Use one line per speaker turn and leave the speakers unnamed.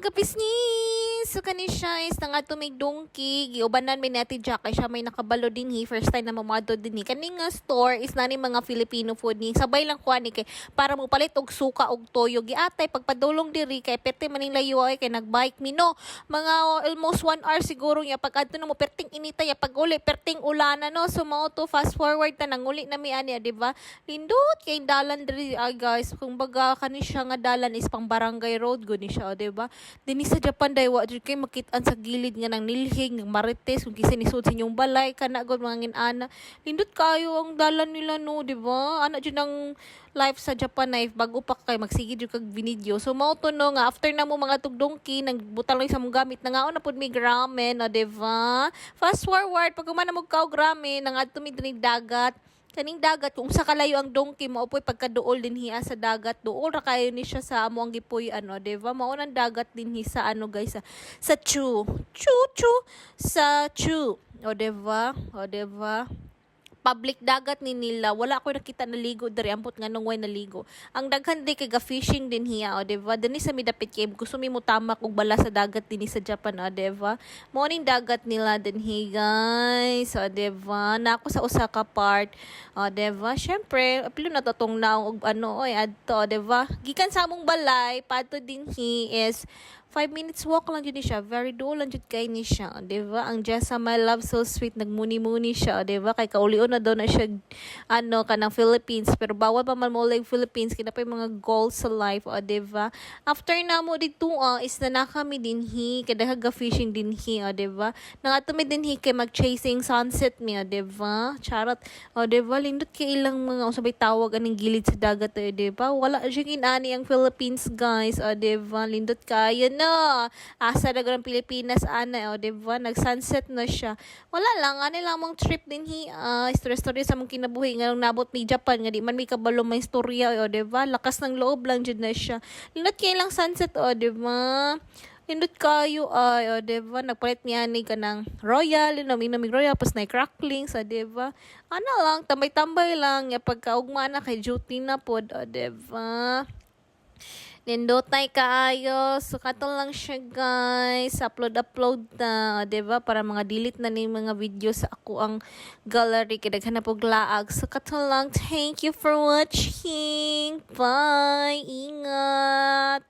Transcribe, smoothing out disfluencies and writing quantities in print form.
Kapisnis! So kani siya is nangadto mig Donki, giubanan mi ni Ate Jack kay siya may nakabalo dinhi, first time na moadto dinhi. Kani nga store is nani mga Filipino food ni. Sabay lang kuha ni kay para mo palit og suka og toyo. Giatay pagpadulong diri kay perte man ning layo ay kay nagbike mi, no. Mga almost 1 hour siguro niya pag adto na mo, perting inita ya, pag uli perting ulana, no. So mao to, fast forward ta, nanguli na mi ani, di ba? Lindot kay dalan diri ay, guys. Kung baga kani siya nga dalan is pang barangay road gud ni siya, di ba? Dinhi sa Japan day wa jud kay makit-an sa gilid nga nang nilhing, ng marites kung kinsa nisud sa inyong balay kana gud mga inana. Lindot kayo ang dalan nila, no, di ba? Ana jud ang life sa Japan na if bago pa kay magsige jud kag video. So mao to, no, nga after na mo mga tugdongki, nagbutang lang sa mong gamit, nangaon na pud mi ramen, o di ba? Fast forward, pag human na mo kaog ramen, nangadto mi dinhi dagat. Kaning dagat, kung sa kalayo ang Donki, mao po'y pagkaduol dinhi sa dagat. Duol ra kayo ni siya sa amo ang gipuy ano, di ba? Mao nang dagat dinhi sa ano, guys, sa Chu. Chu Chu sa Chu. O di ba? O di ba? Public dagat ni nila. Wala ko nakita naligo diri, ambot nganong way naligo. Ang daghan di kay ga fishing din hiya, o di ba? Dinhi sa midapit kay gusto mi motamak og bala sa dagat dinhi sa Japan, o di ba? Mao ning dagat nila dinhi, guys, o di ba? Na ako sa usa ka part, o di ba? Syempre, apilo na to tong naong og ano oy adto, o di ba? Gikan sa among balay padto dinhi is 5 minutes walk lang jud ni siya. Very duol lang jud kay ni siya, o, di ba? Ang Jessa, my love, so sweet. Nagmuni-muni siya, o, di ba? Kay kaulion na daw na siya, ano, kanang Philippines. Pero bawal pa man mo Philippines. Kina pa yung mga goals sa life, o, di ba? After na mo dito, is na na kami dinhi. Kada fishing dinhi, o, di ba? Nangadto mi dinhi kay mag-chasing sunset mi, o, di ba? Charot. O, di ba? Lindot kay ilang mga, usabay tawag aning gilid sa dagat, o, di ba? Wala siya inani ang Philippines, guys, o, di ba? Lindot kayo na. Asa na ng Pilipinas ana, o, di ba? Nag-sunset na siya. Wala lang, ani lang mong trip dinhi, istorya-istorya sa mong kinabuhi nga nung nabot mi Japan nga di man mi kabalo may istorya, o, di ba? Lakas ng loob lang jud na siya. Lindot kay lang sunset, o, di ba? Lindot kayo ay, o, di ba? Nagpalit niya ni kanang Royal, inom inom Royal, pas na cracklings, o, di ba? Ano lang, tambay-tambay lang, ya pagkaugma na kay duty na pod, o, di ba? Nindotay kaayo. So, kato lang siya, guys. Upload, upload na. O, diba? Para mga delete na ni mga video sa ako ang gallery. Kay daghan na pog laag. So, kato lang. Thank you for watching. Bye. Ingat.